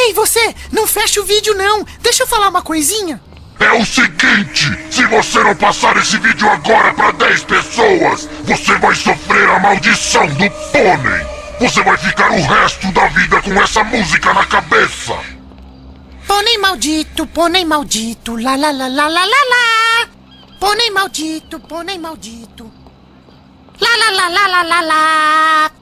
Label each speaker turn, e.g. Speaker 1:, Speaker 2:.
Speaker 1: Ei, você, não fecha o vídeo não. Deixa eu falar uma coisinha.
Speaker 2: É o seguinte, se você não passar esse vídeo agora para 10 pessoas, você vai sofrer a maldição do pônei. Você vai ficar o resto da vida com essa música na cabeça.
Speaker 1: Pônei maldito, lá lá lá lá lá lá lá. Pônei maldito, pônei maldito. Lá lá lá lá lá lá lá.